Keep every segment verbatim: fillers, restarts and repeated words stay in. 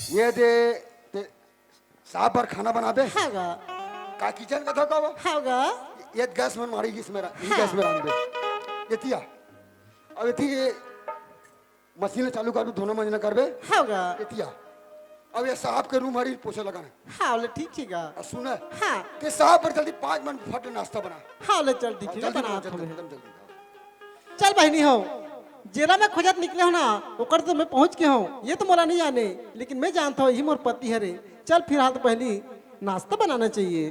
ये दे, ते साहब बर खाना बनाबे? हाँ गा। का किचन का धोखा वो? हाँ गा। ये गैस में मारी, इसमें रा-, हाँ। गैस में रांधबे। ये तिया। अब ये थी ये मशीन चालू करबे, धोना मंजना करबे। हाँ गा। ये तिया। अब ये साहब के रूम हरी पोछा लगाना। हाँ, ले ठीक है गा। अब सुन। हाँ। ते साहब पर जल्दी पाँच मिनट फट नाश्ता बना। हाँ, ले चल ठीक है, जल्दी बना बना, जल्दी, थोड़े। एकदम जल्दी। चल बहिनी हो, जेला मैं खोजत निकले हो ना, ओकर तो मैं पहुंच के हो। ये तो मोला नहीं आने, लेकिन मैं जानता हूँ, यही मोर पति हरे। चल फिलहाल तो पहली नाश्ता बनाना चाहिए।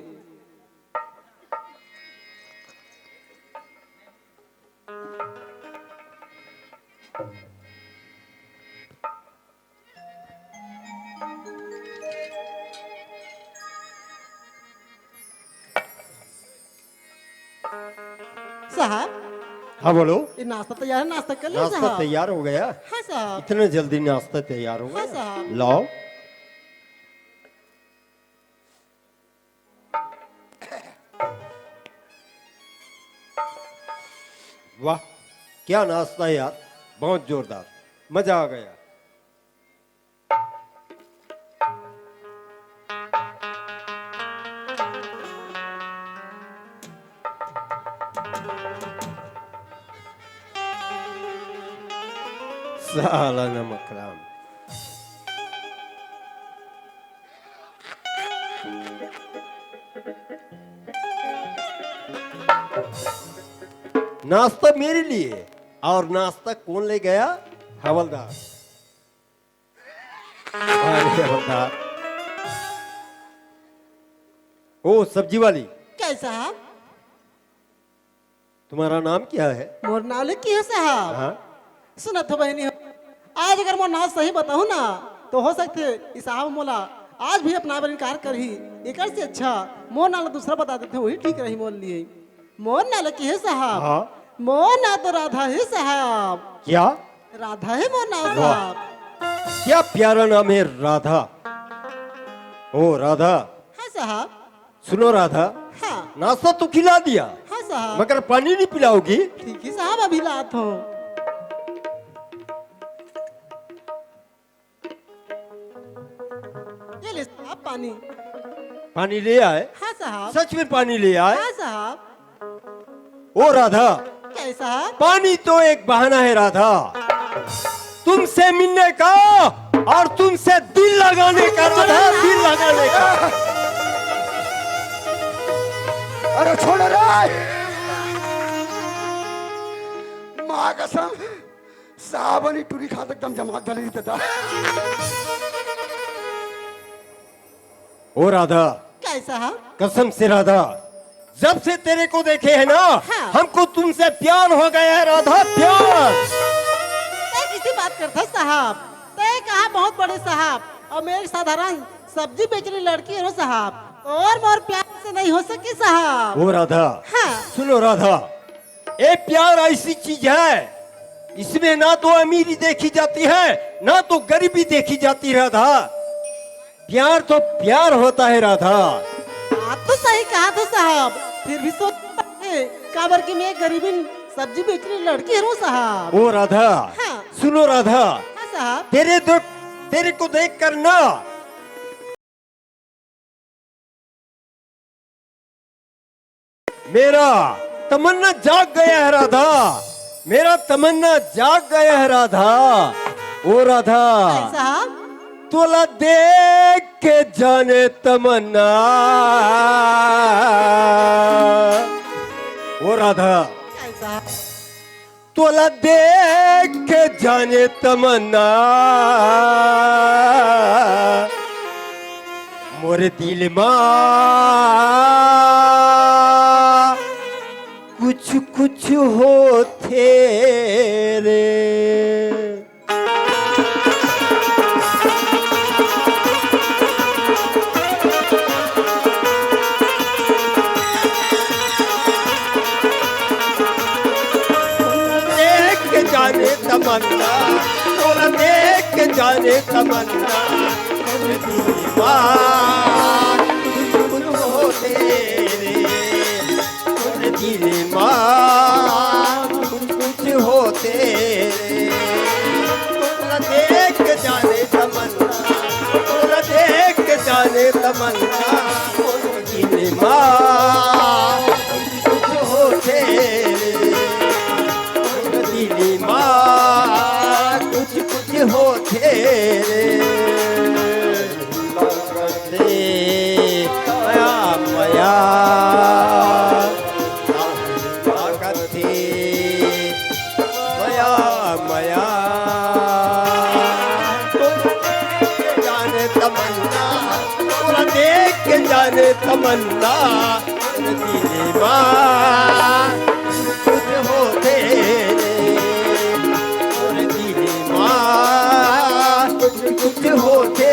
साहब। हाँ, बोलो। ये नाश्ता तैयार है, नाश्ता कर लो नाश्ता साहब। तैयार हो गया? हाँ साहब। इतने जल्दी नाश्ता तैयार हो हाँ गया? साहब। लाओ। वाह, क्या नाश्ता है यार, बहुत जोरदार, मजा आ गया। साला नमकराम। नाश्ता मेरे लिए और नाश्ता कौन ले गया? हवलदार। अरे हवलदार। ओ सब्जी वाली। कैसा है? तुम्हारा नाम क्या है? मोर नाव ले की हो साहब? हाँ। सुनत हो बहिनी हो, आज अगर मोर नाव सही बताहूँ ना, तो हो सकथे ई साहब मोला आज भी अपना बर इनकार करही। एकर से अच्छा मोर नाव दूसरा बता देथे, वही ठीक रही मोर लिए। मोर नाव ले की है साहब? हाँ। मोर नाव तो राधा है साहब। क्या? राधा है मोर नाव वाह। साहब। क्या प्यारा नाम है राधा। ओ राधा। हाँ साहब। सुनो राधा, हाँ। नाश्ता तो खिला दिया, हाँ साहब। मगर पानी नहीं पिलाओगी? ठीक है साहब, अभी लात हूँ। ये ले साहब पानी। पानी ले आए? हाँ साहब। सच में पानी ले आए? हाँ साहब। ओ राधा, क्या है साहब? पानी तो एक बहाना है राधा, तुमसे मिलने का और तुमसे दिल लगाने का राधा, दिल लगाने का। अरे छोड़ रे, माँ कसम, साहब ने टूरी खा एकदम जमा डाली देता। ओ राधा। क्या है साहब? कसम से राधा, जब से तेरे को देखे है ना, हाँ। हमको तुमसे प्यार हो गया है राधा, प्यार। तय किसी बात करता साहब? तय कहा बहुत बड़े साहब, और मैं एक साधारण सब्जी बेचने लड़की हूँ साहब, और मोर प्यार से नहीं हो सके साहब। ओ राधा, हाँ। सुनो राधा, ये प्यार ऐसी चीज है, इसमें ना तो अमीरी देखी जाती है, ना तो गरीबी देखी जाती है राधा। प्यार तो प्यार होता है राधा। बात तो सही कहा था साहब, फिर भी सोच, काबर कि मैं गरीबी सब्जी बेचने लड़की हूँ साहब। ओ राधा, हाँ। सुनो राधा, हाँ साहब। तेरे दो, तेरे को देख कर ना मेरा तमन्ना जाग गया है राधा, मेरा तमन्ना जाग गया है राधा। ओ राधा, साहब। तोला देख के जाने तमन्ना। ओ राधा, साहब। तोला देख के जाने तमन्ना, मोर दिल मा कुछ कुछ होथे रे। देख के जाने तमन्ना, तोला देख के जाने तमन्ना, दिल मा कुछ कुछ होथे रे। दिल मा कुछ कुछ होथे रे, तोला देख के जाने तमन्ना, तमन्ना मोर दिल मा कुछ कुछ होथे रे, मोर दिल मा कुछ कुछ होथे रे। मया मया कथे मया मया। जाने तमन्ना तोला देख के जाने तमन्ना दिल मा कुछ होथे रे, मोर दिल मा कुछ कुछ होथे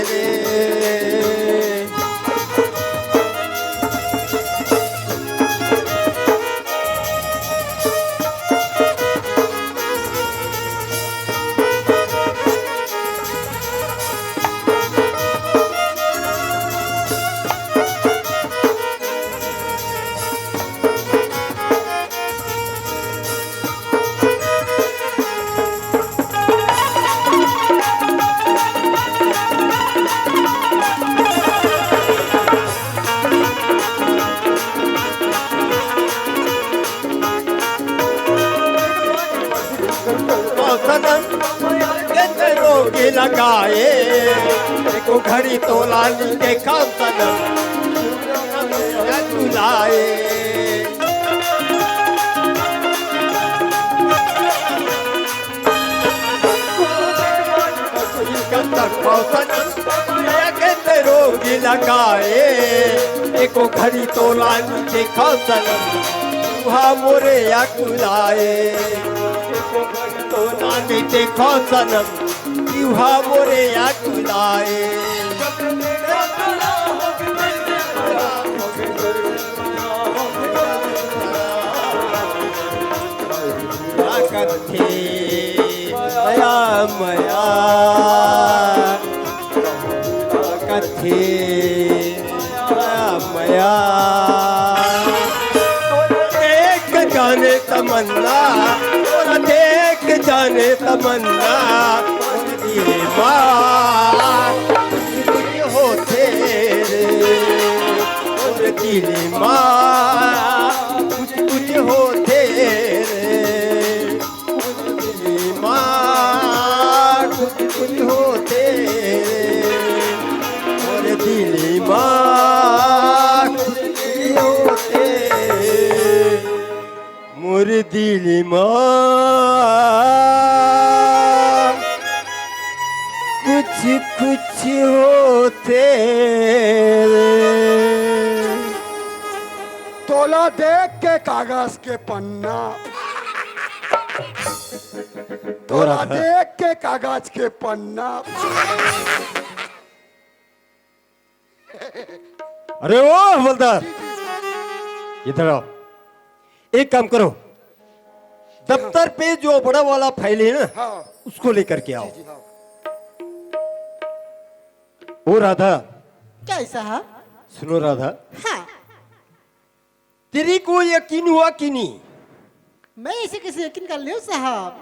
रे। सनम के रोग लगाए, एको घड़ी तोला नी देखा सनम, तुलाए। रोग लगाए, एको घड़ी तोला नी देखा सनम, तुहा मोरे अकुलाए। एको घड़ी तोला नी देखा सनम, तुहा मोरे अकुलाए। करथे मया मया, करथे मया मया। देख जाने तमन्ना, तोला देख जाने तमन्ना, दिल मा कुछ कुछ होथे रे, मोर दिल मा कुछ कुछ होथे रे, मोर दिल मा कुछ कुछ होथे रे, मोर दिल मा कुछ कुछ होथे रे। मोर दिल मा कुछ कुछ होथे रे। तोला देख के कागज के पन्ना, तोला देख के कागज के पन्ना। अरे ओ हवलदार, इधर आओ। एक काम करो, दफ्तर पे जो बड़ा वाला फाइल है ना, हाँ। उसको लेकर के आओ। जी, जी, हाँ। ओ राधा। क्या है साहब? सुनो राधा। हाँ। तेरे को यकीन हुआ कि नहीं? मैं इसे कैसे यकीन कर लूं साहब?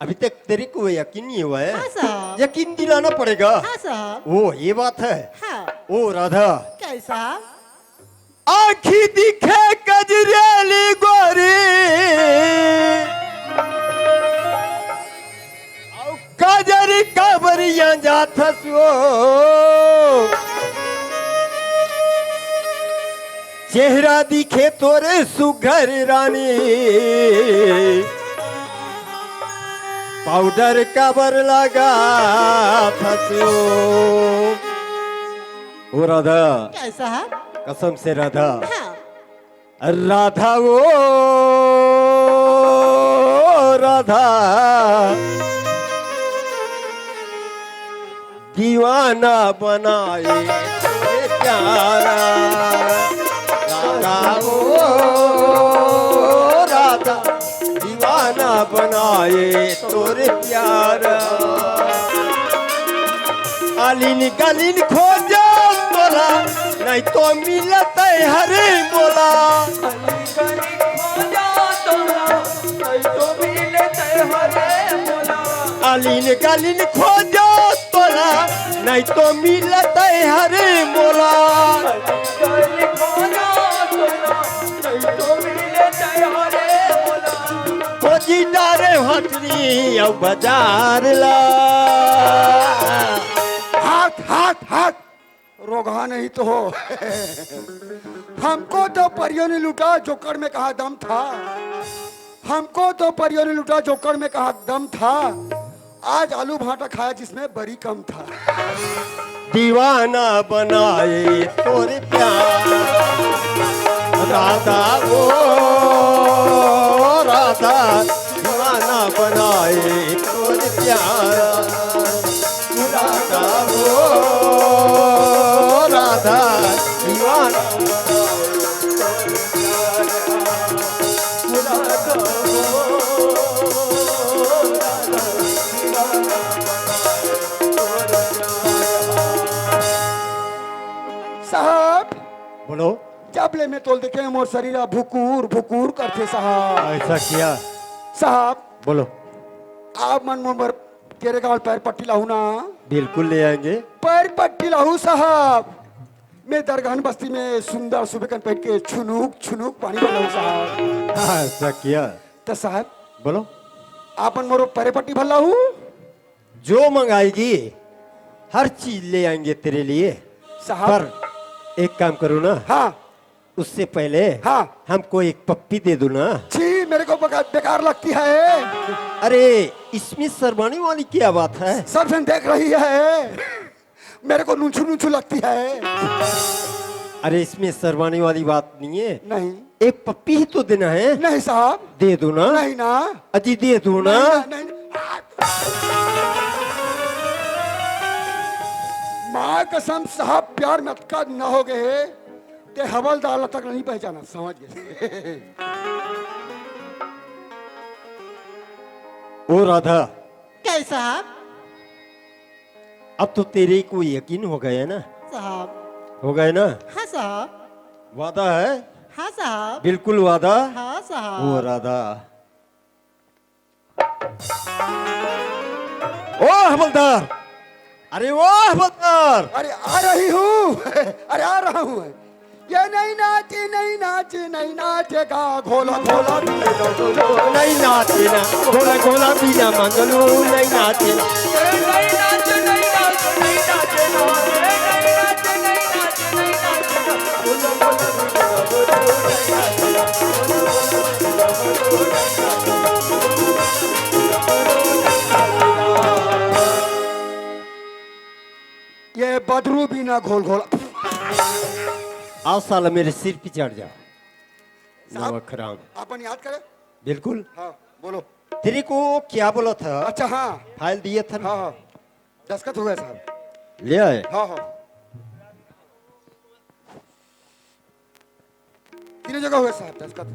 अभी तक तेरे को यकीन नहीं हुआ है? हाँ साहब। यकीन दिलाना पड़ेगा। हाँ साहब। ओ, ये बात है। हाँ। ओ राधा। क्या है साहब? आँखी दिखे कजरेली गोरी, अउ काजर काबरिया जाथस ओ। चेहरा दिखे तोरे सुघर रानी, पाउडर काबर लगाथस ओ। ओ राधा। कैसा है? कसम से राधा। हाँ। राधा ओ राधा, दीवाना बनाए तोरे प्यारा। राधा ओ राधा, दीवाना बनाए तोरे प्यारा। आलिन गलिन खोजा तोला, नहीं तो मिलत हरे मोला। आलिन गलिन खोजा नहीं तो मिलत हरे मोला। खोजी डारे हटरी अउ बाजार ला। हाथ, हाथ, हाथ। रोगहा नहीं तो हो। हमको तो परियों ने लूटा, जोकड़ में कहाँ दम था। हमको तो परियों ने लूटा, जोकड़ में कहाँ दम था। आज आलू भाटा खाया, जिसमें बरी कम था। दीवाना बनाए तोरे प्यार, राधा ओ राधा, दीवाना बनाए तोरे प्यार। राधा ओ राधा, दीवाना। साहब, बोलो। जब ले मैं तोल देखे, मोर शरीर ह भुकुर भुकुर करथे साहब। ऐसा क्या? साहब, बोलो। आप मन मोर बर केरे गांव पैर पट्टी लाहू ना? बिल्कुल ले आएंगे। पैर पट्टी लाहू साहब। मैं दरगहन बस्ती में सुंदर सुबेकन पहन के छुनुक छुनुक पानी भर लाहू साहब। हाँ, ऐसा क्या? तो साहब, बोलो। आप मन मोर पैर पट्टी भर लाहू? जो मंगाएगी, हर चीज ले आएंगे तेरे लिए। साहब। पर एक काम करो ना। हाँ। उससे पहले हाँ। हमको एक पप्पी दे दो ना। छी, मेरे को बेकार, बेकार लगती है। अरे, इसमें शर्माने वाली क्या बात है? सब जन देख रही है, मेरे को नुनछू नुनछू लगती है। अरे, इसमें शर्माने वाली बात नहीं है। नहीं। एक पप्पी ही तो देना है। नहीं साहब। दे दो ना। नहीं ना। अजी, दे दो ना। नहीं ना, नहीं। माँ कसम साहब, प्यार में अतका ना हो गए हे, ते हवलदार ला तक नहीं पहचाना, समझ गए। ओ राधा। क्या साहब? अब तो तेरे को यकीन हो गया ना? साहब। हो गया ना? हाँ साहब। वादा है? हाँ साहब। बिल्कुल वादा? हाँ साहब। ओ राधा। ओ हवलदार, अरे ओ हवलदार। अरे आ रही हूँ। अरे आ रहा हूँ। ये नहीं नाचे, नहीं नाचे, नहीं नाचेगा घोला घोला। नहीं नाचे ना घोला घोला बिना मंगलू, नहीं नाचे ना। ये बदरू बिना घोल घोल। आओ साला, मेरे सिर पे चढ़ जाओ। साहब, नमक हराम। अपन याद करे? बिल्कुल। हाँ, बोलो। तेरे को क्या बोला था? अच्छा, हाँ। फाइल दिया था ना? हाँ, हाँ। दस्तखत हो गया साहब। ले आए? हाँ, हाँ। तीनों जगह हुए साहब दस्तखत।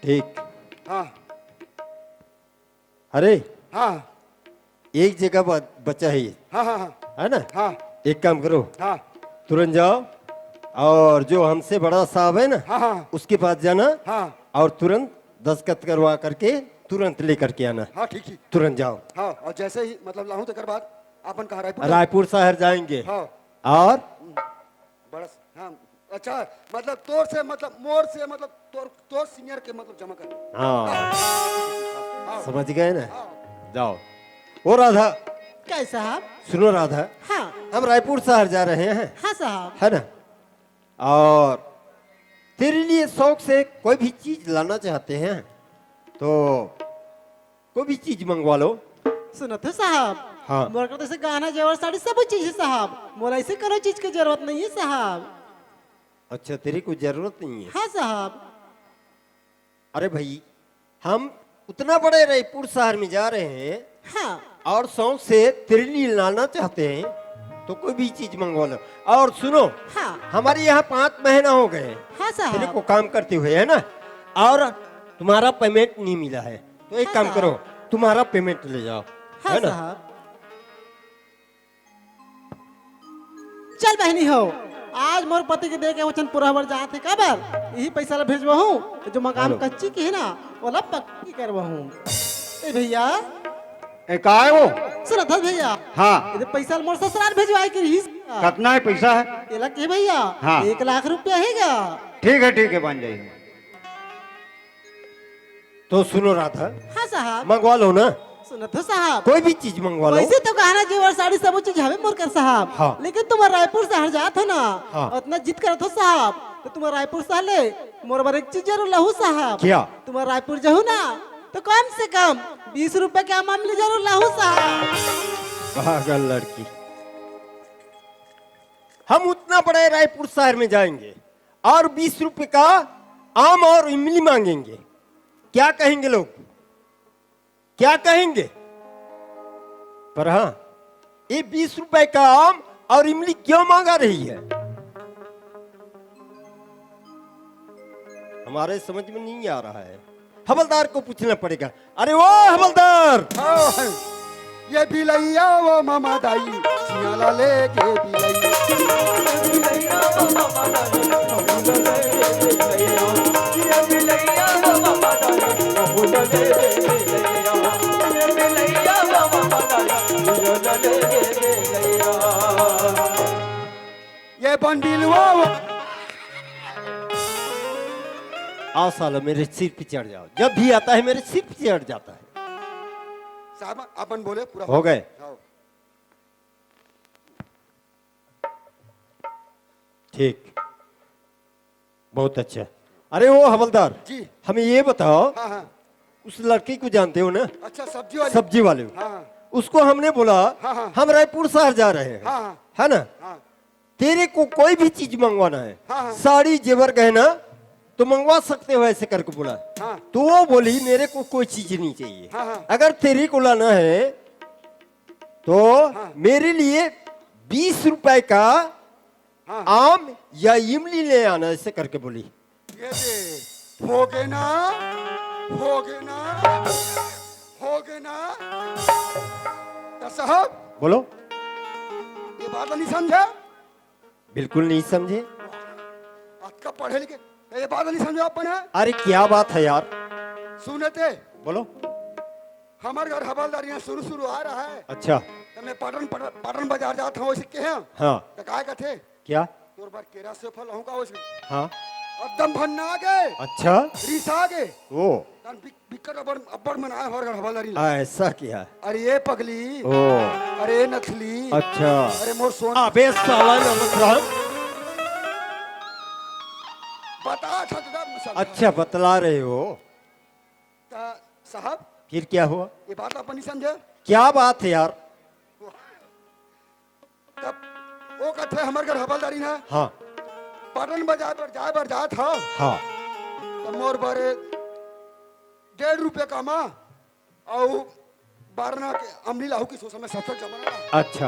ठीक। हाँ। अरे, हाँ। एक जगह ब-, बचा है ये। हाँ, हाँ, हाँ। है ना? हाँ। एक काम करो। हाँ। तुरंत जाओ और जो हमसे बड़ा साहब है ना, हाँ, हाँ। उसके पास जाना हाँ। और तुरंत दस्तखत करवा करके तुरंत लेकर के आना। हाँ, ठीक, ठीक। तुरंत जाओ। हाँ, और जैसे ही मतलब लाहूं तेकर बाद अपन कहाँ रायपुर जाओ? रायपुर शहर जाएंगे। हाँ। और? हम्म, बड़ा स-, हाँ, अच्छा, मतलब तोर से, मतलब मोर से, मतलब तोर, तोर सीनियर के मतलब जमा कर। हाँ। हाँ। समझ गए ना? हाँ। जाओ। ओ राधा। क्या साहब? सुनो राधा। हाँ। हम रायपुर शहर जा रहे हैं। हाँ साहब। है ना? और तेरे लिए शौक से कोई भी चीज लाना चाहते हैं तो कोई भी चीज मंगवा लो। सुनत हो साहब? हाँ। मोर कर जैसे गहना जेवर साड़ी सब चीज है साहब, मोला ऐसे कोनो चीज की जरूरत नहीं है साहब। अच्छा, तेरी कोई जरूरत नहीं है? हाँ साहब। अरे भाई, हम उतना बड़े रायपुर शहर में जा रहे हैं हाँ। और शौक से तेरे लिए लाना चाहते हैं तो कोई भी चीज मंगवा लो। और सुनो, हाँ। हमारे यहाँ पाँच महीना हो गए हाँ साहब। तेरे को काम करते हुए, है ना, और तुम्हारा पेमेंट नहीं मिला है, तो एक हाँ काम साहब। करो, तुम्हारा पेमेंट ले जाओ, हाँ है ना? साहब। चल बहनी हो, आज मोर पति के दे के वचन पूरा होबर जात हे, काबर इही पैसा ला भेजबहूँ, जो मकान हेलो। कच्ची की है ना, ओला पक्की करबहूँ। ए भैया, ए, का हे वो? सुनत हस भैया? हाँ। एदे पैसा ल मोर ससुराल भेजवाए के रहिस। कतना हे पैसा हे? एला के भैया? हाँ। एक लाख रुपया हे गा। ठीक हे, ठीक हे, बन जाही। तो सुनो राधा। हाँ साहब। मंगवा लो ना। सुनत हो साहब? कोई भी चीज मंगवा लो। वैसे तो गहना जेवर साड़ी सबो चीज हवे मोर कर साहब। हाँ। लेकिन तुम्हर रायपुर शहर जात हो ना, हाँ। अतना जिद करत हो साहब, तो तुम्हर रायपुर शहर ले मोर बर एक चीज जरूर लाहू साहब। क्या? तुम्हर रायपुर जाहू ना, तो कम से कम बीस रुपया के आम इमली जरूर लाहू साहब। पागल लड़की। हम उतना बड़े रायपुर शहर में जाएंगे और बीस रुपए का आम और इमली मांगेंगे, क्या कहेंगे लोग? क्या कहेंगे? पर हाँ, ये बीस रुपए का आम और इमली क्यों मांगा रही है, हमारे समझ में नहीं आ रहा है। हवलदार को पूछना पड़ेगा। अरे वो हवलदार! हाँ, ये बिलैया वो मामा दाई, सियाला लेके बिलैया। ये बंडिलवा वो। आओ सालो, मेरे सिर पे चढ़ जाओ। जब भी आता है, मेरे सिर पे चढ़ जाता है। साहब, अपन बोले पूरा हो गए? हाँ। ठीक, बहुत अच्छा। अरे वो हवलदार, जी। हमें ये बताओ, हाँ, हाँ। उस लड़की को जानते हो ना? अच्छा, सब्जी वाली? सब्जी वाले। हाँ, हाँ। उसको हमने बोला, हाँ, हाँ। हम रायपुर शहर जा रहे हैं, हाँ, हाँ। है ना? हाँ। तेरे को कोई भी चीज मंगवाना है, हाँ, हाँ। साड़ी, जेवर, गहना, तो मंगवा सकते हो, ऐसे करके बोला। हाँ। तो वो बोली, मेरे को कोई चीज नहीं चाहिए। हाँ, हाँ। अगर तेरे को लाना है, तो हाँ। मेरे लिए बीस रुपए का हाँ। आम या इमली ले आना, ऐसे करके बोली। ये दे, हो गए ना, हो गए ना, हो गए ना। तो साहब, बोलो। ये बात नहीं समझा? बिल्कुल नहीं समझे। अतका पढ़े लिखे, ये बात नहीं समझा अपन है? अरे क्या बात है यार? सुनते। बोलो। हमारे घर हवलदारी यहाँ शुरू शुरू आ रहा है। अच्छा। तो मैं पाटन, पाटन, पाटन बाजार जाता हूँ, वैसे कहे। हाँ। तो काय कथे? क्या? तोर बार केरा से फल हूँ का वैसे? हाँ। एकदम भन्ना आ गए। अच्छा। रिस आ गए। ओ। तन बिक-, बिकट अब्बड़, अब्बड़ मनाए हमारे घर हवलदारी ला। ऐसा क्या? अरे ये पगली। ओ। अरे नथली। अच्छा। अरे मोर सोन। अबे साला नमक राम। बता था तुझा मुसलमान। अच्छा, बतला रहे हो। ता साहब। फिर क्या हुआ? ये बात अपन नहीं समझे। क्या बात है यार? तब वो कथे हमर घर हवलदारी ना। हाँ। पाटन बजाए बर जाए बर जात हव। हाँ। तब मोर बर डेढ़ रुपया का मा अउ बारना के अमली लाहू की सोचा में सत्तर जमाना। अच्छा।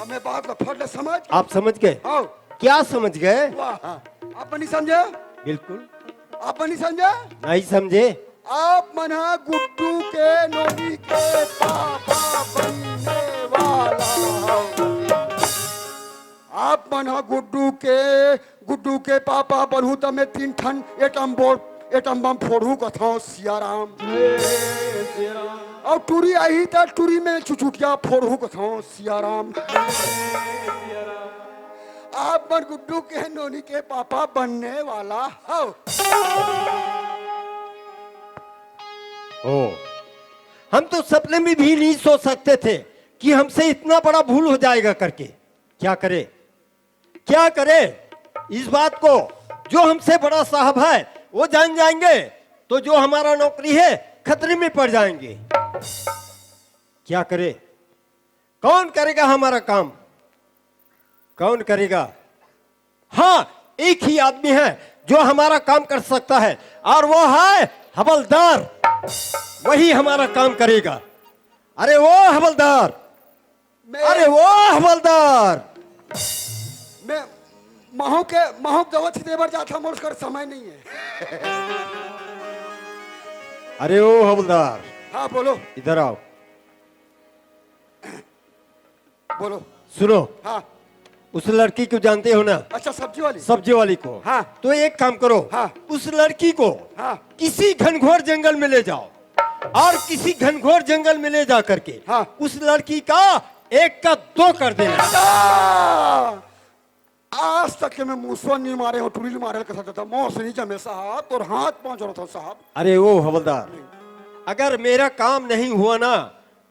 अब मैं बात ला फट ले समझ। आप समझ गए? हाँ। क्या समझ गए? वाह। हाँ। आप नहीं समझे? बिल्कुल। आप नहीं समझे? नहीं समझे। आप मन ह गुड्डू के नोनी के पापा बनने वाला हव। आप मन ह गुड्डू के, गुड्डू के पापा बनहू त मैं तीन ठन एटम बोर्ड, एटम बम फोड़हू कथव सियाराम। अउ टूरी आही त टूरी में चुचुटिया फोड़हू कथव सियाराम। आप मन गुड्डू के नोनी के पापा बनने वाला हव। ओ, हम तो सपने में भी नहीं सोच सकते थे कि हमसे इतना बड़ा भूल हो जाएगा करके। क्या करे, क्या करे इस बात को? जो हमसे बड़ा साहब है वो जान जाएंगे तो जो हमारा नौकरी है खतरे में पड़ जाएंगे। क्या करे, कौन करेगा हमारा काम, कौन करेगा? हाँ, एक ही आदमी है जो हमारा काम कर सकता है और वो है हवलदार। वही हमारा काम करेगा। अरे वो हवलदार, मैं अरे वो हवलदार। मैं महू के, महू के दवा छिटे बर जात हव, मोर कर समय नहीं है। अरे ओ हवलदार, हाँ बोलो। इधर आओ। बोलो। सुनो। हाँ। उस लड़की को जानते हो ना? अच्छा, सब्जी वाली? सब्जी वाली को। हाँ। तो एक काम करो। हाँ। उस लड़की को हाँ। किसी घनघोर जंगल में ले जाओ। और किसी घनघोर जंगल में ले जा करके हाँ। उस लड़की का एक का दो कर देना। आ! आज तक के मैं मूसवा नहीं मारे हूँ, टुरी मारे का था, मोर से नहीं जमे साहब, तोर हाथ पाँव जोड़त हूँ साहब। अरे ओ हवलदार, अगर मेरा काम नहीं हुआ ना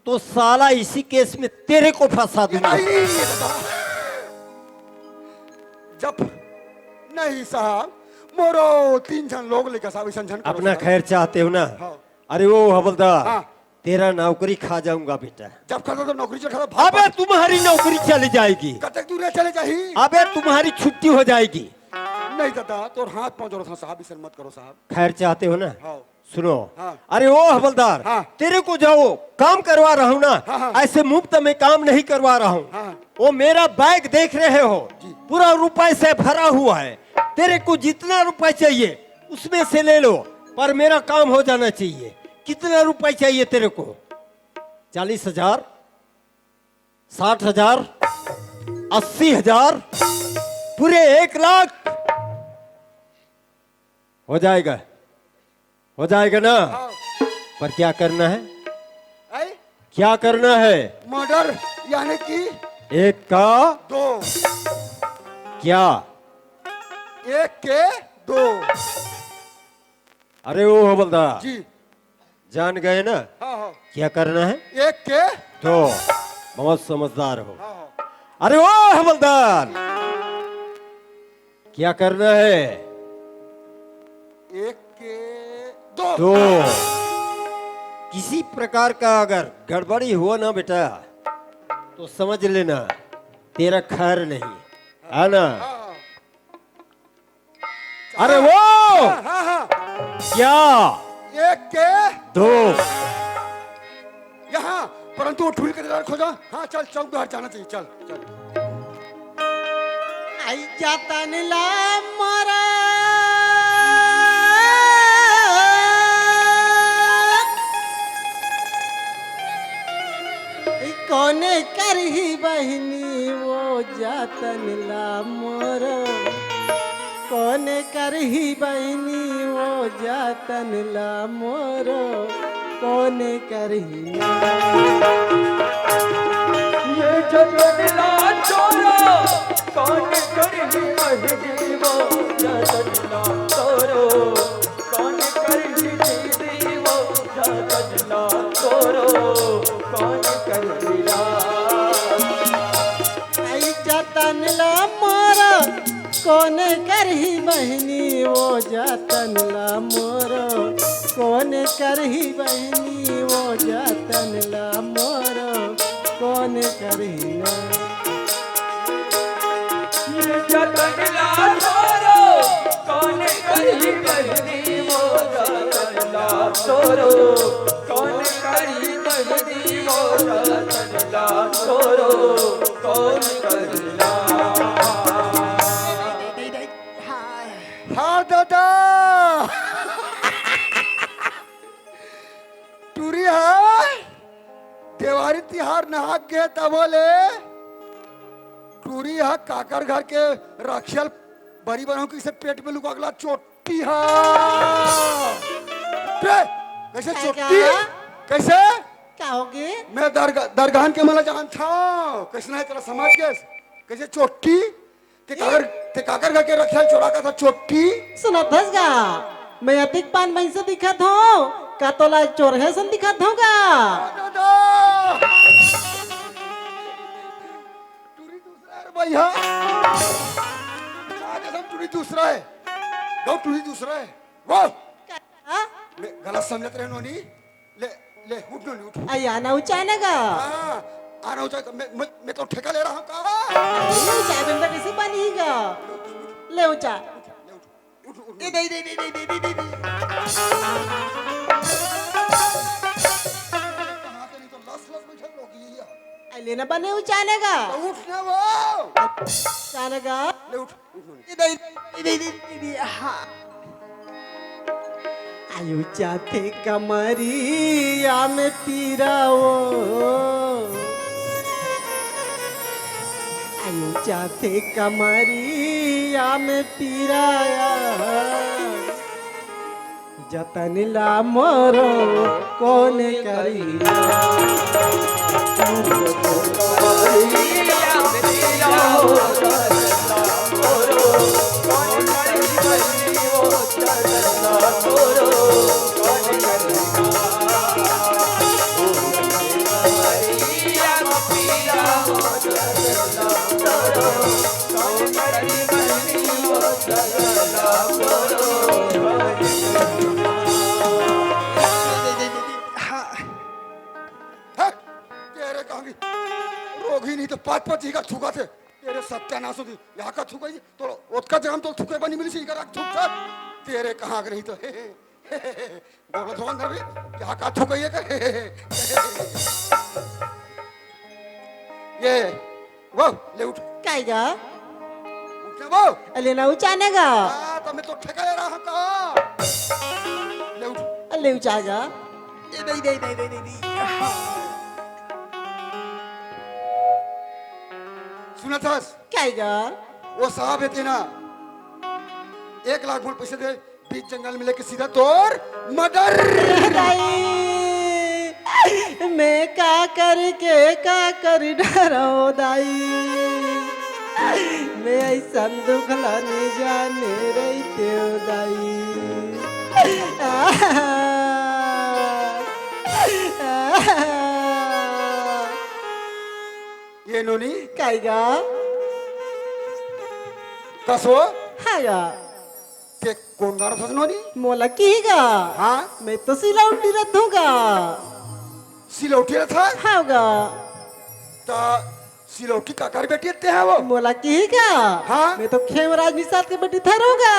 तो साला इसी केस में तेरे को फंसा दूंगा। नहीं, ये दादा। जब नहीं साहब, मोरो तीन झन लोग लेकर साहब, इसन झन करो अपना साहब। खैर चाहते हो ना? हाँ। अरे ओ हवलदार, हाँ। तेरा नौकरी खा जाऊंगा बेटा। जब खाता तो नौकरी चल खाता भाग। अबे तुम्हारी नौकरी चली जाएगी। कतक दूर चले जाही? अबे तुम्हारी छुट्टी हो जाएगी। नहीं दादा, तोर हाथ पाँव जोड़त हूँ साहब, इसन मत करो साहब। खैर चाहते हो ना? हाँ। सुनो, हाँ। अरे ओ हवलदार, हाँ। तेरे को जाओ काम करवा रहा हूँ ना, हाँ, हाँ। ऐसे मुफ्त में काम नहीं करवा रहा हूँ। हाँ। वो मेरा बैग देख रहे हो, जी। पूरा रुपए से भरा हुआ है। तेरे को जितना रुपए चाहिए उसमें से ले लो, पर मेरा काम हो जाना चाहिए। कितना रुपए चाहिए तेरे को? चालीस हजार, साठ हजार, अस्सी हजार, पूरे एक लाख। हो जाएगा, हो जाएगा ना? हाँ। पर क्या करना है? आई? क्या करना है? मर्डर यानी कि एक का दो, क्या? एक के दो। अरे ओ हवलदार, जी। जान गए ना हाँ, हाँ। क्या करना है? एक के तो बहुत समझदार हो। हाँ, हाँ। अरे ओ हवलदार, क्या करना है? एक के दो। तो किसी प्रकार का अगर गड़बड़ी हुआ ना बेटा, तो समझ लेना तेरा खैर नहीं है ना। हाँ, अरे वो हाँ, हाँ, हाँ। क्या? एक के दो। यहाँ, परंतु वो टूरी के दीदार खोजा। हाँ, चल, चौक बाहर जाना चाहिए, चल, चल। आई जातन ला मोरा, ई कौन करही बहिनी वो जातन ला मोरा, कौन करही बहिनी वो जातन ला मोरा, कौन करही ना। ये जतन ला छोरो, कौन करही बहिनी वो जतन ला छोरो, कौन करही दीदी वो जतन ला छोरो, कौन करही ला। आई जातन ला मोरा, कौन करही बहिनी वो जातन ला मोरा, कौन करही बहिनी वो जातन ला मोरा, कौन करही ना। ये जतन ला छोरो, कौन करही बहिनी वो जतन ला छोरो, कौन करही बहिनी वो जतन ला छोरो, कौन करही ला। हाँ दादा, टूरी हा देवारी तिहार नहा के तबो ले टूरी हा काकर घर के रखियल बरी बनहूँ कि इसे पेट में लुका गला चोटी हा। बे, कैसे काय चोटी? का? कैसे? का होगे? मैं दरगा-, दरगाहन के मला जानत हूँ। कैसे नहीं तेरा समाज के? कैसे चोटी? ते काकर, ते काकर घर के रखियल चोरा का था चोटी? सुनत हस गा, मैं अतिक पान भैंसा दिखत हूँ, का तोला चोर है सन दिखत हूँ गा? दादा! टूरी दूसरा है रे भैया। आज सब टूरी दूसरा है। गौ टूरी दूसरा है। वो! हाँ? मैं गलत समझत रहे नोनी। ले, ले, उठ नोनी, उठ। अया ना उचाने गा। हाँ, आना उचाने, मैं, मैं, मैं तो ठेका ले रहा हूँ का? ये उचा बंदा कैसे बनी गा? ले उचा। ले उठ, उठ, उठ। ए दे दे दे दे दे दे दे। कहाँ के नहीं तो लस लस बैठल लोग ये। अले ना बने उचाने गा। उठ ना वो। उचाने गा। ले उठ, उठ नोनी। ए दे दे दे दे दे दे। हाँ। आयु चाथे कमरिया में पीरा वो। आयु चाथे कमरिया में पीराया। जतन ला मोरो कौन करी? हाँ। हे, तेरे कहाँ की रोगी नहीं तो पाँच पाँच जी का थूका थे। तेरे सत्यानाश होती, यहाँ का थूका ही, तो ओतका जगह में तो थूके बनी मिली सी, इकर थूक था। तेरे कहाँ के नहीं तो, हे, हे, हे, हे, हे, बोलो तो अंदर भी, यहाँ का थूका ये कर, हे, हे, हे, हे। ये, वो, ले उठ। काय गा? उठ ना वो। अले ना उचाने गा। हाँ, तो मैं तो ठेका ले रहा हूँ का। ले उठ। अले उचागा। ए, दे, दे, दे, दे, दे, दे। सुना थस? काय गा? वो साहब हे तेना, एक लाख मोर पैसे दे, बीच जंगल में लेके सीधा तोर मर्डर। दाई, मैं का करके का कर डरो दाई, मैं ऐसन दुख ला नहीं जाने रहितेव दाई। ये नोनी? काय गा? कसो? हाँ गा। ते कोन गाँव रथस नोनी? मोला किही गा? हाँ? मैं तो सिलौटी रथों गा। सिलौटी रथस? हाँ गा। त सिलौटी काकर बेटी ते हे वो? मोला किही गा? हाँ? मैं तो खेमराज निषाद के बेटी ठहरों गा।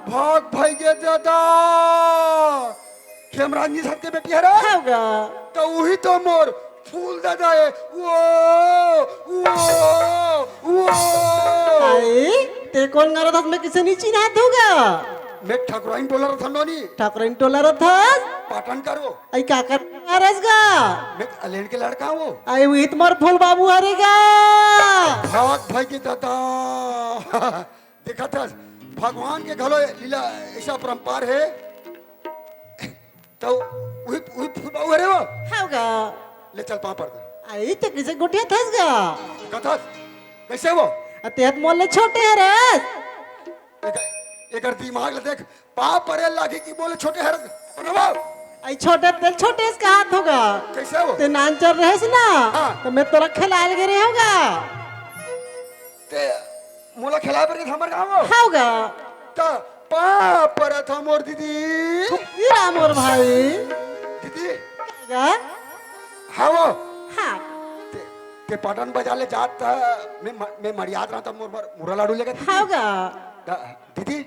भाग भाई के दादा। खेमराज निषाद के बेटी हरे? हाँ गा। त उही तो मोर फूल दादा हे। वो, वो, वो। अरे, ते कोन गाँव रथस, मैं कइसे नहीं चिन्हात हूँ गा? मैं ठकुराइन टोला रथन नोनी। ठकुराइन टोला रथस? पाटन करो। आई का कर रस गा? मैं अलेन के लड़का हूँ। आई उही तो मोर फूल बाबू हरे गा। भाग भाई के दादा। देखा था, भगवान के घलो लीला ऐसा परंपार हे। तो उही, उही फूल बाबू हरे वो? हाँ गा। ले चल पाँव पर दे। आई ते कइसे गोठियाथस गा? कथस, कइसे वो? अते हत मोले छोटे हरस। एकर, एकर दिमाग ले देख, पाँव परे लागी कि मोले छोटे हरस। अरे वो? आई छोटे तेल छोटे से कहात होगा। कइसे वो? ते नानचर रहेस ना, हाँ। तो मैं तोला खेलाल गे रहे होगा। ते मोला खेलाय बर गे हमर गाँव? हाँ गा। त पाँव परत हँव मोर दीदी। ई रा मोर भाई। दीदी। का गा? हाँ वो। हाँ। ते, ते पाटन बजार ले जात त मैं म-, मैं मड़ियात रहत मोर बर मुरा लाडू लेगत। हाँ गा। त दीदी,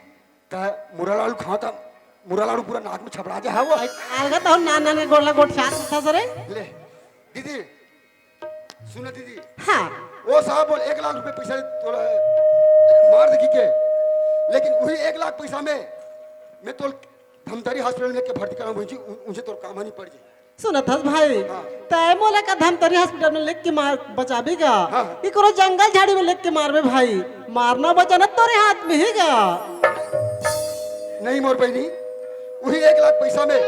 त मुरा लाडू खाँव त मुरा लाडू पूरा नाक में छपरा जाय। हाँ वो। आई, आलगा तो नान नान के गोड़ ला गोठियात था सरे। ले, दीदी, सुन दीदी। हाँ। वो साहब बोल, एक लाख रुपये पैसा तोला मार देखी के, लेकिन उही एक लाख पैसा में मैं तोल धमतरी हॉस्पिटल में लेके भर्ती कराऊँ बहन जी, उ-, उनसे तोर काम नहीं पड़ जाए। सुनत हस भाई, हाँ। तै मोला का धमतरी हॉस्पिटल में लेके मार बचाबी गा? हाँ। कि कोनो जंगल झाड़ी में लेके मारबे भाई? मारना बचाना तोरे हाथ में हे गा। नहीं मोर बहिनी, उही एक लाख पैसा में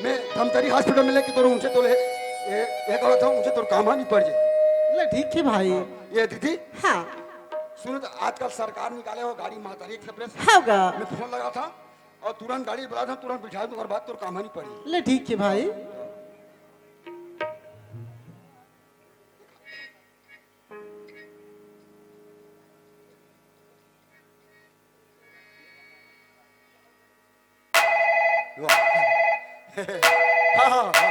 मैं धमतरी हॉस्पिटल में लेके तोर उनसे तोले, ए, ए करत हँव, उनसे तोर काम हा निपट जाए। ले ठीक हे भाई। ये दीदी, हाँ। सुनो तो, आजकल सरकार निकाले हो गाड़ी महतारी एक्सप्रेस। हाँ गा। मैं फोन लगाथँव अउ तुरंत गाड़ी बुलाथँव, तुरंत बिठाथँव, ओकर बाद तोर काम हा निपट जाए। ले ठीक हे भाई। वाह। हाँ, हाँ, हाँ।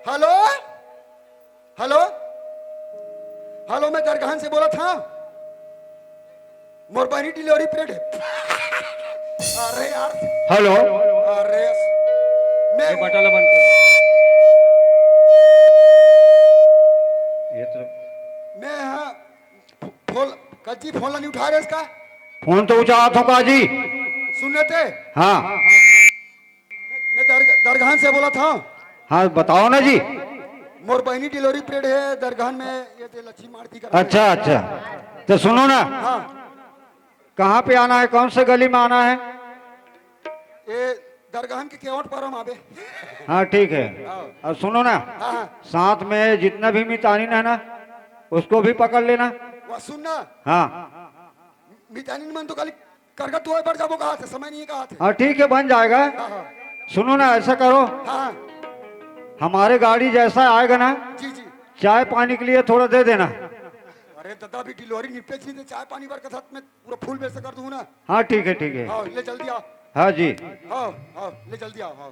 हेलो? हेलो? हेलो, मैं दरगाहन से बोलत हँव। मोर बहिनी डिलीवरी पीरियड हे। अरे यार। हेलो। अरे, मैं ये बटन ला बंद कर। ये तो मैं, हाँ, फो-, फोन, कच्ची फोन ला नहीं उठा रहे इसका? फोन तो उठावत हँव का जी। सुन लेते? हाँ। मैं दर-, दरगाहन से बोलत हँव। हाँ, बताओ ना जी। मोर बहिनी डिलीवरी पीरियड हे, दरगाहन में ये ते लच्छी मार दी कर। अच्छा, अच्छा। तो सुनो ना। हाँ। कहाँ पे आना है, कौन से गली में आना है? ये दरगाहन के केवट पारा म आबे। हाँ, ठीक है। हाँ। अब सुनो ना, हाँ, हाँ। साथ में जितना भी मितानिन है ना, उसको भी पकड़ लेना। वो सुन ना, हाँ। मितानिन मन तो खाली करगत दुआर बर जाबो कहा थे, समय नहीं है कहा थे। हाँ, ठीक है, बन जाएगा। हाँ, हाँ। सुनो ना, ऐसा करो, हाँ, हाँ। हमारे गाड़ी जैसा आएगा ना, जी, जी। चाय पानी के लिए थोड़ा दे देना। अरे दादा, अभी डिलीवरी निपटे जी, तो चाय पानी बर के साथ में पूरा फूल बेच कर दूँ ना। हाँ, ठीक है, ठीक है। हाँ, ले जल्दी आओ। हाँ जी। हाँ, हाँ, ले जल्दी आओ। हाँ।